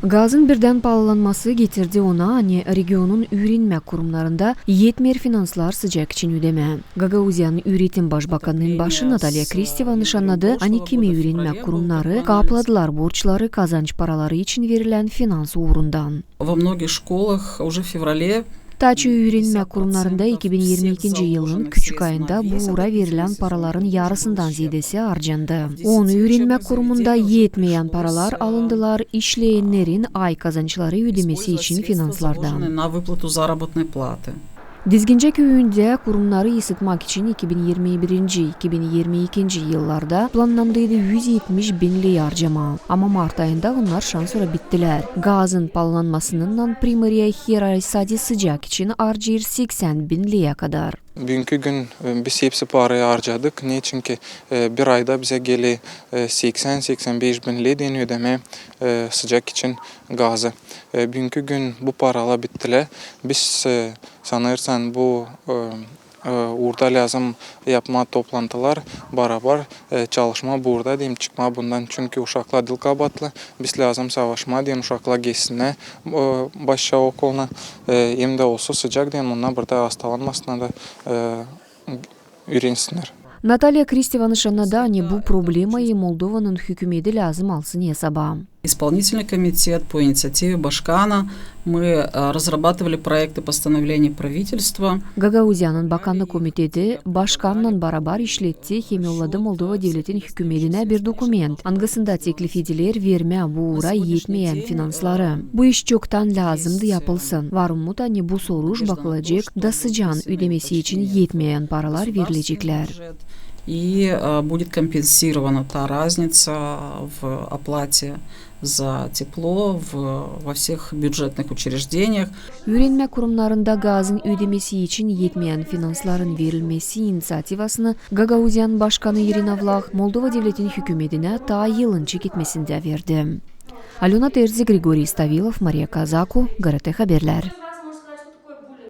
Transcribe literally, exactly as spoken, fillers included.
Gazın birdän paalılanması getirdi ona, ani regionun üürenmäk kurumnarında etmeer finanslar sıcak için ödemää. Gagauziyanın üüretim başbakanının başı Natalya Kristeva nışannadı, ani kimi üürenmäk kurumnarı kapladılar borçları kazanç paraları için verilän finans uurundan. Во многих школах уже в феврале Taçı üürenmäk kurumnarında iki bin irmi ikinci yılın küçük ayında bu uura verilän paraların yarısından zeedesi harcandı. On üürenmäk kurumunda etmeyän paralar alındılar işleyennerin ay kazançları ödemesi için finanslardan. На выплату заработной платы. Dizgince küüyündä kurumnarı ısıtmak için iki bin irmi birinci, iki bin irmi ikinci yıllarda plannandıydı üz etmiş bin ley harcamaa. Ama mart ayında onnar şansora bittilär. Gazın paalılanmasınnan primariya her ay sade sıcak için harcêêr seksän bin leyä kadar. Büünkü gün, e, biz hepsi parayı harcadık. Neçin ki, e, bir ayda bizä geler, e, seksän, seksän beş bin ley deyni ödemää, e, sıcak için gazı. E, büünkü gün bu paralar bittilär. Biz, e, sanêrsam bu, e, e, uurda lääzım yapmaa toplantılar, barabar, e, çalışmaa bu uurda deyni, çıkmaa bundan, çünkü uşaklar diil kabaatlı, biz lääzım savaşmaa deyni uşaklar geçsinnär, e, başka okuluna, e, hem dä olsun sıcak deyni, onnar burada hastalanmasınnar da, e, üürensinnär. Natalya Kristeva nışannadı, ani bu problemayı Moldovanın hükümeti lääzım alsın esaba. Исполнительный комитет по инициативе Башкана, мы, э, разрабатывали проекты постановлений правительства. Gagauziyanın Bakannık komiteti başkannan barabar işletti hem yolladı Moldova devletin hükümetinä bir dokument, angısında teklif ediler vermää bu uura etmeyän finansları. Bu iş çoktan lääzımdı yapılsın. Var umut, ani bu soruş bakılacek da sıcan ödemesi için etmeyän paralar verileceklär. И, э, будет компенсирована та разница в оплате за тепло в, во всех бюджетных учреждениях. Üürenmäk kurumnarında gazın ödemesi için etmeyän finansların verilmesi iniţiativasını Gagauziyanın başkanı İrina Vlah Moldova devletin hükümetinä taa yılın çeketmesindä verdi. Alöna Terzi, Grigoriy Stavilov, Mariya Kazaku, GRT Haberlär.